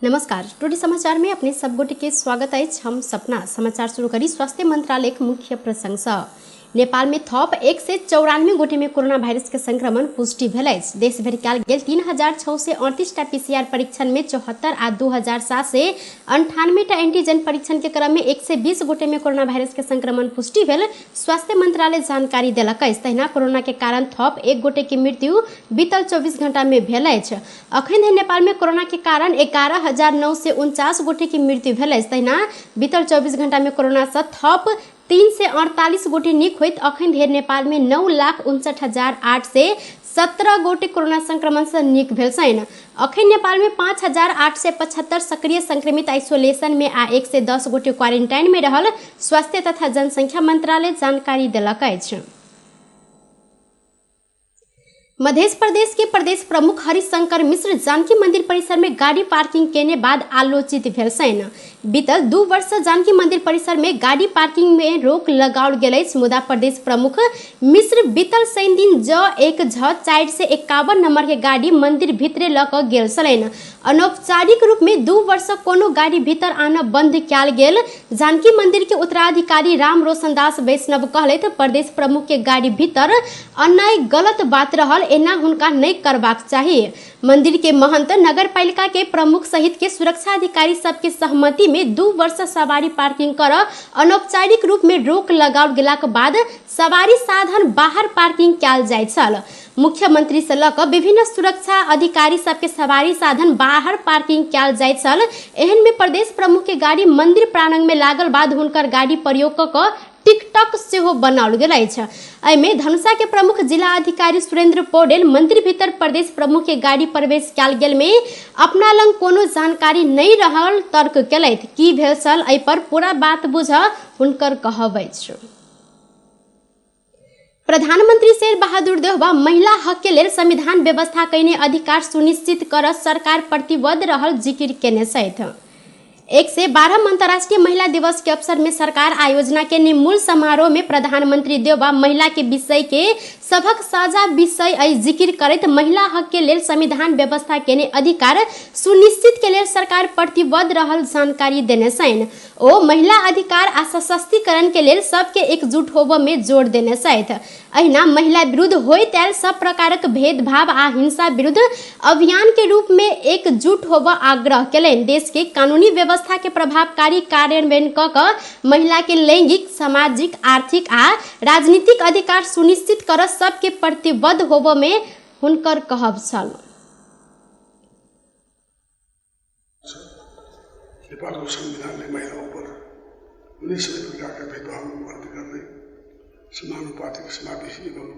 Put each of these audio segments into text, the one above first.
नमस्कार, टुडे समाचार में अपने सब गोटे के स्वागत अछि। हम सपना समाचार शुरू करी स्वास्थ्य मंत्रालय के मुख्य प्रसंग सँ। नेपाल में थप 194 गोटे में कोरोना वायरस के संक्रमण पुष्टि भेल अछि। देश भरि कयल गेल 3638 टा पीसीआर परीक्षण में 74 आ 2798 टा एंटीजन परीक्षण के क्रम में 120 गोटे में कोरोना वायरस के संक्रमण पुष्टि भेल स्वास्थ्य मंत्रालय जानकारी देलक अछि। तहिना कोरोना के कारण थप 1 गोटे के मृत्यु बीतल 24 घंटा में भेल अछि। अखन धरि नेपाल में कोरोना के कारण 11,949 गोटे के मृत्यु भेल अछि। तहिना बीतल 24 घंटा में कोरोना से थप 348 गोटे निक होइत अखन धरि नेपाल में 9,59,817 गोटे कोरोना संक्रमण से निक भेल छनि। अखन नेपाल में 5,875 सक्रिय संक्रमित आइसोलेशन में आ 110 गोटे क्वारेंटाइन में रहल स्वास्थ्य तथा जनसंख्या मंत्रालय जानकारी देलक अछि। मध्य प्रदेश के प्रदेश प्रमुख हरिशंकर मिश्र जानकी मंदिर परिसर में गाड़ी पार्किंग केने बाद आलोचित भेल छनि। बीतल 2 वर्ष से जानकी मंदिर परिसर में गाड़ी पार्किंग में रोक लगाओल गेल अछि, मुदा प्रदेश प्रमुख मिश्र बीतल शनि दिन ज 1 झ 451 नंबर के गाड़ी मंदिर भीतरे ल क गेल छलनि। अनौपचारिक रूप में 2 वर्ष कोनो गाड़ी भीतर आनब बंद कयल गेल जानकी मंदिर के उत्तराधिकारी राम रोशन दास वैष्णव कहलथि, प्रदेश प्रमुख के गाड़ी भीतर अननाइ गलत बात रहल, एना हुनका नहि करबाक चाही। मंदिर के महंत नगर पालिका के प्रमुख सहित के सुरक्षा अधिकारी सबके सहमति में 2 वर्ष सवारी पार्किंग कर अनौपचारिक रूप में रोक लगाओल गेलाक बाद सवारी साधन बाहर पार्किंग कयल जाइत छल। मुख्यमंत्री से लऽ कऽ विभिन्न सुरक्षा अधिकारी सबके सवारी साधन बाहर पार्किंग कयल जाइत छल। एहन में प्रदेश प्रमुख के गाड़ी मंदिर प्रांगण में लागल बाद हुनकर गाड़ी प्रयोग कऽ कऽ टिकटॉक सेहो बनाओल गेल अछि। एहिमे धनुषा के प्रमुख जिला अधिकारी सुरेंद्र पौडेल मंदिर भीतर प्रदेश प्रमुख के गाड़ी प्रवेश कयल गेल में अपना लग कोनो जानकारी नहि रहल तर्क केलथि। की भेल छल एहि पर पूरा बात बुझऽ हुनकर कहब अछि। प्रधानमंत्री शेर बहादुर देउबा महिला हक के लेल संविधान व्यवस्था कयने अधिकार सुनिश्चित कर सरकार प्रतिबद्ध रहल जिकिर केने छथि। 112 अंतर्राष्ट्रीय महिला दिवस के अवसर में सरकार आयोजना के मूल समारोह में प्रधानमंत्री देउबा महिला के विषय के सभक साझा विषय अइ जिकिर करैत महिला हक के लेल संविधान व्यवस्था केने अधिकार सुनिश्चित के लेल सरकार प्रतिबद्ध रहल जानकारी देने छनि। ओ महिला अधिकार आ सशक्तिकरण के लेल सबके एकजुट होबऽ में जोर देने छथि। अहिना महिला विरुद्ध होइत आयल सब प्रकारक भेदभाव आ हिंसा विरुद्ध अभियान के रूप में एकजुट होबऽ आग्रह केलनि। देश के कानूनी व्यवस्था के प्रभावकारी कार्यान्वयन कऽ कऽ महिला के लैंगिक, सामाजिक, आर्थिक आ राजनीतिक अधिकार सुनिश्चित करऽ सबके प्रतिबद्ध होबऽ में हुनकर कहब छल। नेपालको संविधानले महिलाउप कुनै सबै प्रकारका भेदभावको अन्त्य गर्दै समानुपातिक समावेशी एवं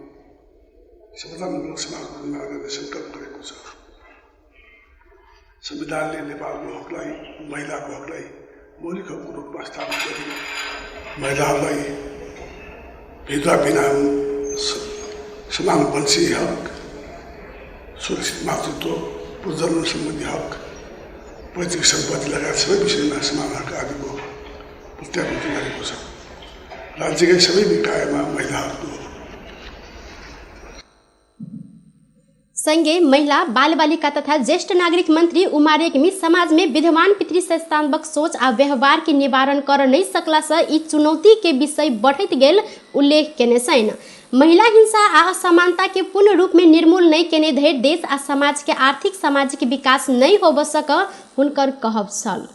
समतामूलक समाजको निर्माण गर्ने सङ्कल्प गरेको छ। संविधानले नेपालको हकलाई, महिलाको हकलाई मौलिक हकको रूपमा स्थापित गरी महिलाहरूलाई भेदभाव बिना समान वंशीय हक, सुरक्षित मातृत्व, प्रजनन सम्बन्धी हक, पैतृक सम्पत्ति लगायत सबै विषयमा समान हक आदिको प्रत्याभूति गरेको छ। राज्यकै सबै निकायमा महिलाहरूको संगे महिला, बालबालिका तथा ज्येष्ठ नागरिक मंत्री उमा रेग्मी समाज में विद्यमान पितृसत्तात्मक सोच आ व्यवहार के निवारण कर नहीं सकला से ई चुनौती के विषय बढ़ैत गेल उल्लेख केने छनि। महिला हिंसा आ असमानता के पूर्ण रूप में निर्मूल नहीं केने धरि देश आ समाज के आर्थिक सामाजिक विकास नहीं होब सक हुनकर कहब छल।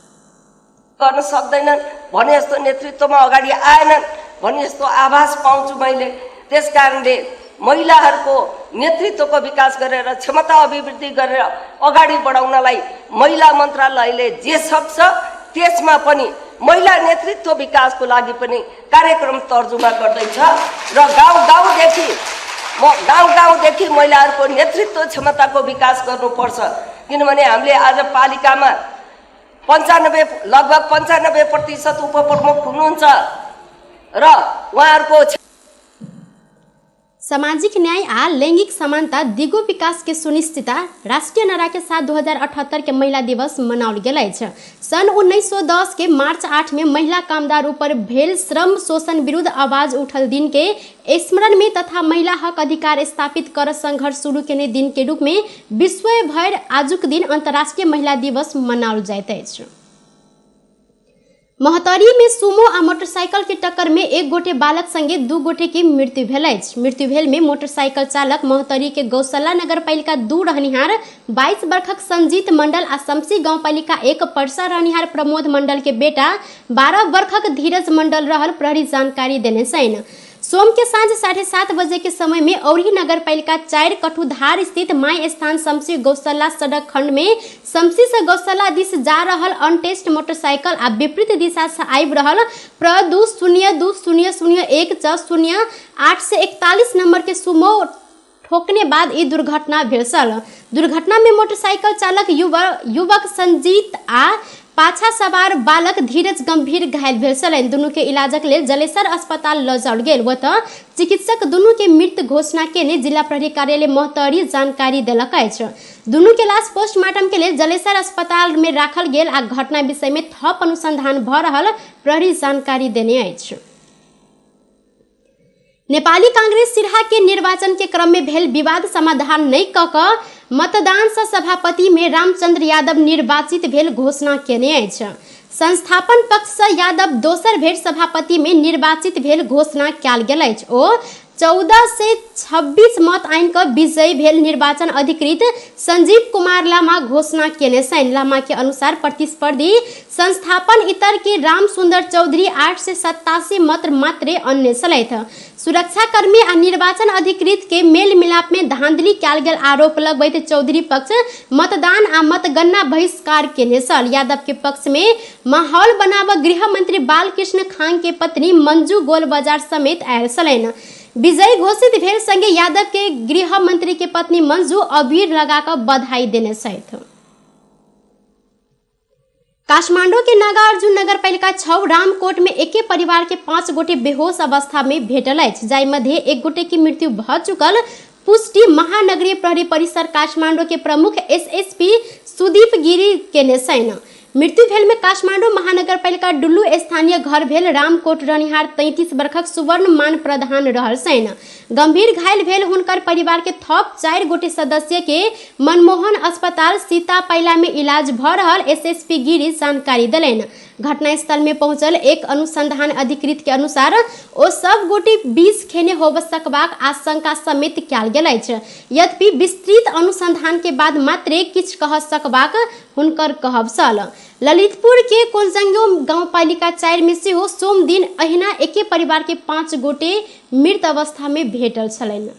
गर्न सक्दैनन् भने जस्तो नेतृत्वमा अगाडि आएनन् भने जस्तो आभास पाउँछु मैले। त्यस कारणले महिलाहरूको नेतृत्वको विकास गरेर क्षमता अभिवृद्धि गरेर अगाडि बढाउनलाई महिला मन्त्रालयले जे सक्छ त्यसमा पनि महिला नेतृत्व विकासको लागि पनि कार्यक्रम तर्जुमा गर्दैछ र गाउँ गाउँदेखि महिलाहरूको नेतृत्व क्षमताको विकास गर्नुपर्छ। किनभने हामीले आज पालिकामा लगभग 95% उपप्रमुख हुनुहुन्छ र उहाँहरूको सामाजिक न्याय आ लैंगिक समानता दिगो विकास के सुनिश्चितता राष्ट्रीय नारा के साथ 2078 के महिला दिवस मनाओल गेल अछि। सन 1910 के मार्च 8 में महिला कामदार ऊपर भेल श्रम शोषण विरुद्ध आवाज उठल दिन के स्मरण में तथा महिला हक अधिकार स्थापित कर संघर्ष शुरू केने दिन के रूप में विश्व भरि आजुक दिन अंतर्राष्ट्रीय महिला दिवस मनाओल जाइत अछि। महोत्तरी में सुमो आ मोटरसाइकिल के टक्कर में एक गोटे बालक संगे 2 गोटे के मृत्यु भेल अछि। मृत्यु भेल में मोटरसाइकिल चालक महोत्तरी के गौशाला नगरपालिका 2 रहनिहार 22 वर्षक संजीत मंडल आ शमसी गाउँपालिका 1 परसा रहनिहार प्रमोद मंडल के बेटा 12 वर्षक धीरज मंडल रहल प्रहरी जानकारी देने छनि। सोम के साँझ 7:30 बजे के समय में औरही नगरपालिका 4 कठुधार स्थित माई स्थान शमसी गौशाला सड़क खंड में शमसी से गौशाला दिस जा रहल अनटेस्ट मोटरसाइकिल आ विपरीत दिशा से आबि रहल प्र 2 0 2 0 0 1 6 0 841 नंबर के सुमो ठोकने बाद ई दुर्घटना भेल छल। दुर्घटना में मोटरसाइकिल चालक युवक संजीत आ पाछा सवार बालक धीरज गंभीर घायल भेल छलनि। दुनू के इलाजक लेल जलेसर अस्पताल लऽ जाओल गेल। ओतऽ चिकित्सक दुनू के मृत घोषणा केने जिला प्रहरी कार्यालय महोत्तरी जानकारी देलक अछि। दुनू के लाश पोस्टमार्टम के लेल जलेसर अस्पताल में राखल गेल आ घटना विषय में थप अनुसंधान भऽ रहल प्रहरी जानकारी देने अछि। नेपाली कांग्रेस सिरहा के निर्वाचन के क्रम में भेल विवाद समाधान नहीं क कऽ मतदान से सभापति में रामचंद्र यादव निर्वाचित भेल घोषणा केने अछि। संस्थापन पक्ष से यादव दोसर भेट सभापति में निर्वाचित भेल घोषणा कयल गेल अछि। ओ 1426 मत आनि कऽ विजयी भेल निर्वाचन अधिकृत संजीव कुमार लामा घोषणा केने छनि। लामा के अनुसार प्रतिस्पर्धी संस्थापन इतर के राम सुंदर चौधरी 887 मत मात्रे अन्य छलथि। सुरक्षाकर्मी आ निर्वाचन अधिकृत के मेल मिलाप में धांधली कयल गेल आरोप लगबैत चौधरी पक्ष मतदान आ मतगणना बहिष्कार केने छल। यादव के पक्ष में माहौल बनाब गृह मंत्री बालकृष्ण खांग के पत्नी मंजू गोल बाजार समेत आयल छलनि। विजयी घोषित भेल संगे यादव के गृह मंत्री के पत्नी मंजू अबीर लगा कऽ बधाई देने छथि। काठमांडू के नागार्जुन नगरपालिका 6 रामकोट में एके परिवार के 5 गोटे बेहोश अवस्था में भेटल अछि, जाहि मध्य एक गोटे की मृत्यु भऽ चुकल पुष्टि महानगरीय प्रहरी परिसर काठमांडू के प्रमुख एसएसपी सुदीप गिरी केने छनि। मृत्यु भेल में काठमांडू महानगरपालिका डुल्लू स्थानीय घर भेल रामकोट रहनिहार 33 वर्षक सुवर्ण मान प्रधान रहल छनि। गंभीर घायल भेल हुनकर परिवार के थप 4 गोटे सदस्य के मनमोहन अस्पताल सीतापैला में इलाज भऽ रहल एसएसपी गिरी जानकारी देलनि। घटनास्थल में पहुंचल एक अनुसंधान अधिकृत के अनुसार ओ सब गोटे विष खेने होब सकबाक आशंका समेत कयल गेल अछि। यद्यपि विस्तृत अनुसंधान के बाद मात्रे किछु कह सकबाक हुनकर कहब छल। ललितपुर के कोलजंगो गाउँपालिका 4 में सेहो सोम दिन अहिना एके परिवार के 5 गोटे मृत अवस्था में भेटल छलनि।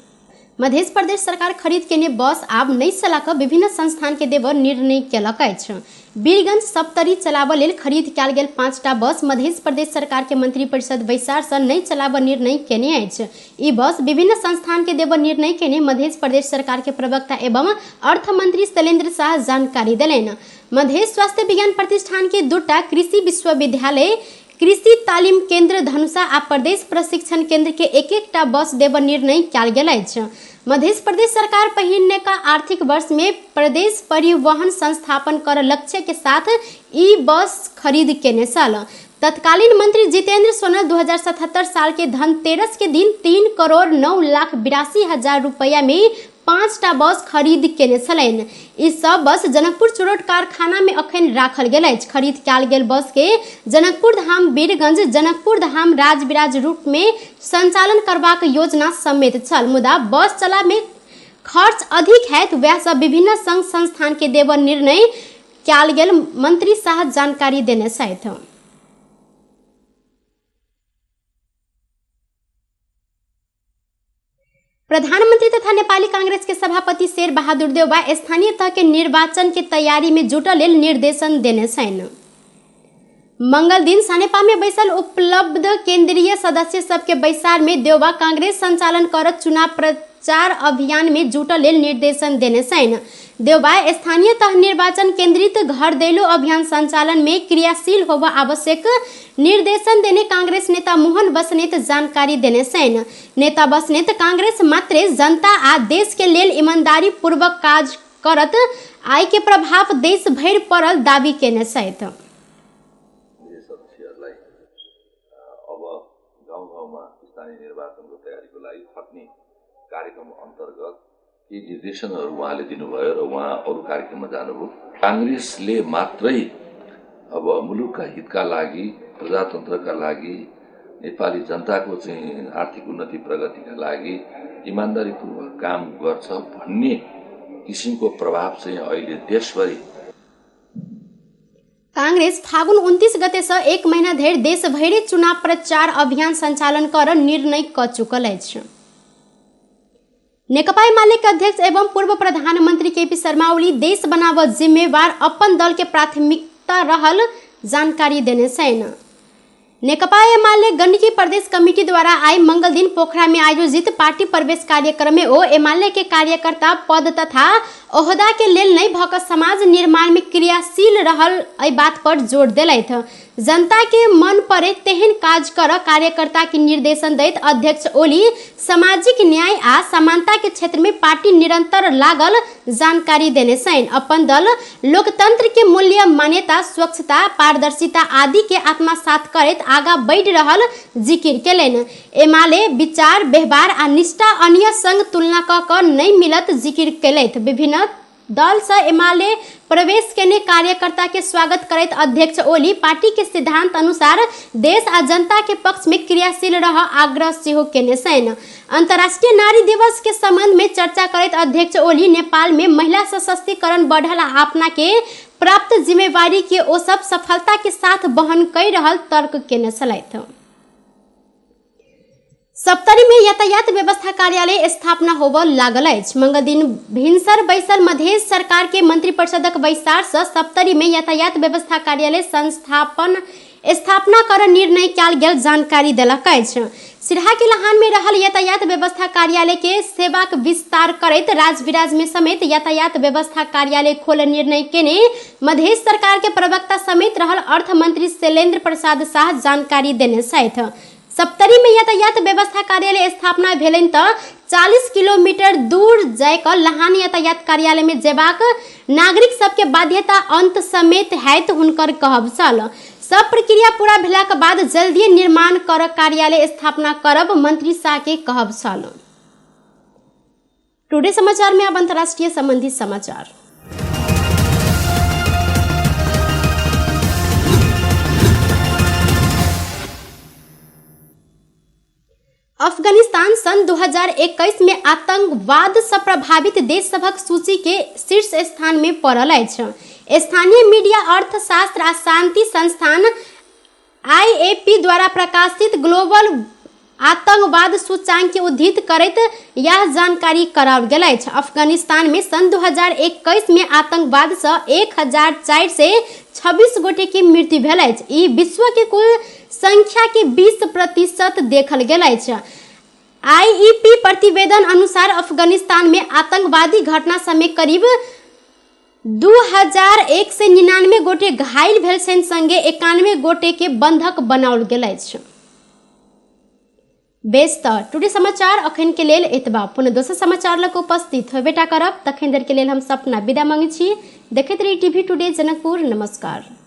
मध्य प्रदेश सरकार खरीद केने बस आब नहि चला कऽ विभिन्न संस्थान के देब निर्णय केलक अछि। वीरगंज सप्तरी चलाबऽ लेल खरीद कयल गेल 5टा बस मध्य प्रदेश सरकार के मंत्रिपरिषद बैसार से नहि चलाबऽ निर्णय केने अछि। ई बस विभिन्न संस्थान के देब निर्णय केने मध्य प्रदेश सरकार के प्रवक्ता एवं अर्थमंत्री शैलेंद्र शाह जानकारी देलनि। मध्य स्वास्थ्य विज्ञान प्रतिष्ठान के 2टा कृषि विश्वविद्यालय, कृषि तालीम केंद्र धनुषा आ प्रदेश प्रशिक्षण केंद्र के 1-1टा बस देब निर्णय कयल गेल अछि। मध्य प्रदेश सरकार पहिने का आर्थिक वर्ष में प्रदेश परिवहन संस्थापन कर लक्ष्य के साथ ई बस खरीद केने छल। तत्कालीन मंत्री जितेंद्र सोनल 2077 साल के धनतेरस के दिन 3,09,82,000 रुपया में 5टा बस खरीद केने छलनि। ई सब बस जनकपुर चुरोट कारखाना में अखन राखल गेल अछि। खरीद कयल गेल बस के जनकपुर धाम वीरगंज, जनकपुर धाम राजविराज रूट में संचालन करबाक योजना समेत छल, मुदा बस चला में खर्च अधिक हैत वएह सब विभिन्न संघ संस्थान के देब निर्णय कयल गेल मंत्री शाह जानकारी देने छथि। प्रधानमंत्री तथा नेपाली कांग्रेस के सभापति शेर बहादुर देउवा स्थानीय तह के निर्वाचन के तैयारी में जुटल लेल निर्देशन देने छनि। मंगल दिन सानेपा में बैसल उपलब्ध केंद्रीय सदस्य सबके बैसार में देउवा कांग्रेस संचालन करत चुनाव प्रचार अभियान में जुटल लेल निर्देशन देने छनि। देउबा स्थानीय तह निर्वाचन केन्द्रित घर दैलो अभियान संचालन में क्रियाशील होब आवश्यक निर्देशन देने कांग्रेस नेता मोहन बस्नेत जानकारी देने छनि। नेता बस्नेत कांग्रेस मात्रे जनता आ देश के लेल ईमानदारी पूर्वक काज करत आय के प्रभाव देश भरि पड़ल दावी केने छथि। सदस्यहरूलाई अब गाउँ गाउँमा स्थानीय निर्वाचनको तयारीको लागि खट्ने कार्यक्रम अन्तर्गत केही निर्देशनहरू उहाँले दिनुभयो र उहाँ अरू कार्यक्रममा जानुभयो। काङ्ग्रेसले मात्रै अब मुलुकका हितका लागि, प्रजातन्त्रका लागि, नेपाली जनताको चाहिँ आर्थिक उन्नति प्रगतिका लागि इमान्दारीपूर्वक काम गर्छ भन्ने किसिमको प्रभाव चाहिँ अहिले देशभरि। कांग्रेस फागुन 29 गते से 1 महीना धरि देशभरि चुनाव प्रचार अभियान संचालन कर निर्णय क चुकल अछि। नेकपा एमाले के अध्यक्ष एवं पूर्व प्रधानमंत्री केपी शर्मा ओली देश बनाव जिम्मेवार अपन दल के प्राथमिकता रहल जानकारी देने छनि। नेकपा एमाले गण्डकी प्रदेश कमिटी द्वारा आइ मंगल दिन पोखरा में आयोजित पार्टी प्रवेश कार्यक्रम में ओ एमाले के कार्यकर्ता पद तथा ओहदा के लेल नहि भऽ कऽ समाज निर्माण में क्रियाशील रहल एहि बात पर जोर देलथि। जनता के मन पड़े तेहन काज कर कार्यकर्ता के निर्देशन दैत अध्यक्ष ओली सामाजिक न्याय आ समानता के क्षेत्र में पार्टी निरंतर लागल जानकारी देने छनि। अपन दल लोकतंत्र के मूल्य, मान्यता, स्वच्छता, पारदर्शिता आदि के आत्मसात करैत आगा बढ़ि रहल जिकिर केलनि। एमाले विचार, व्यवहार आ निष्ठा अन्य संग तुलना कऽ कऽ नहि मिलत जिकिर केलथि। विभिन्न दल से एमाले प्रवेश केने कार्यकर्ता के स्वागत करैत अध्यक्ष ओली पार्टी के सिद्धांत अनुसार देश आ जनता के पक्ष में क्रियाशील रह आग्रह सेहो केने छनि। अंतर्राष्ट्रीय नारी दिवस के संबंध में चर्चा करैत अध्यक्ष ओली नेपाल में महिला सशक्तिकरण बढ़ल आ अपना के प्राप्त जिम्मेवारी के ओ सब सफलता के साथ वहन कर रहल तर्क केने छलथि। सप्तरी में यातायात व्यवस्था कार्यालय स्थापना होबऽ लागल अछि। मंगल दिन भिनसर बैसल मधेश सरकार के मंत्रिपरिषदक बैसार से सप्तरी में यातायात व्यवस्था कार्यालय स्थापना कर निर्णय कयल गेल जानकारी देलक अछि। सिरहा के लहान में रहल यातायात व्यवस्था कार्यालय के सेवाक विस्तार करैत राजविराज में समेत यातायात व्यवस्था कार्यालय खोल निर्णय केने मधेश सरकार के प्रवक्ता समेत रहल अर्थ मंत्री शैलेन्द्र प्रसाद शाह जानकारी देने छथि। सप्तरी में यातायात व्यवस्था कार्यालय स्थापना भेलनि तऽ 40 किलोमीटर दूर जाय कऽ लहान यातायात कार्यालय में जेबाक नागरिक सबके बाध्यता अंत समेत हैत हुनकर कहब छल। सब प्रक्रिया पूरा भेलाक बाद जल्दिए निर्माण कर कार्यालय स्थापना करब मंत्री शाह के कहब छल। टुडे समाचार में अब अंतर्राष्ट्रीय संबंधी समाचार। अफगानिस्तान सन 2021 में आतंकवाद से प्रभावित देश सभक सूची के शीर्ष स्थान में पड़ल अछि। स्थानीय मीडिया अर्थशास्त्र आ शांति संस्थान आईएपी द्वारा प्रकाशित ग्लोबल आतंकवाद सूचांक के उद्धृत करैत यह जानकारी कराओल गेल अछि। अफगानिस्तान में सन 2021 में आतंकवाद से 1426 गोटे के मृत्यु भेल अछि। ई विश्व के कुल संख्या के 20% देखल गेल अछि। आईईपी प्रतिवेदन अनुसार अफगानिस्तान में आतंकवादी घटना समय करीब 2199 गोटे घायल भेल छनि, संगे 91 गोटे के बंधक बनाओल गेल अछि। बेस तऽ टुडे समाचार अखन के लेल एतबा। पुनः दोसर समाचार लग उपस्थित होबेटा करब, तखन देर के लेल हम सपना विदा मांगै छी। देखैत रही टीवी टुडे जनकपुर। नमस्कार।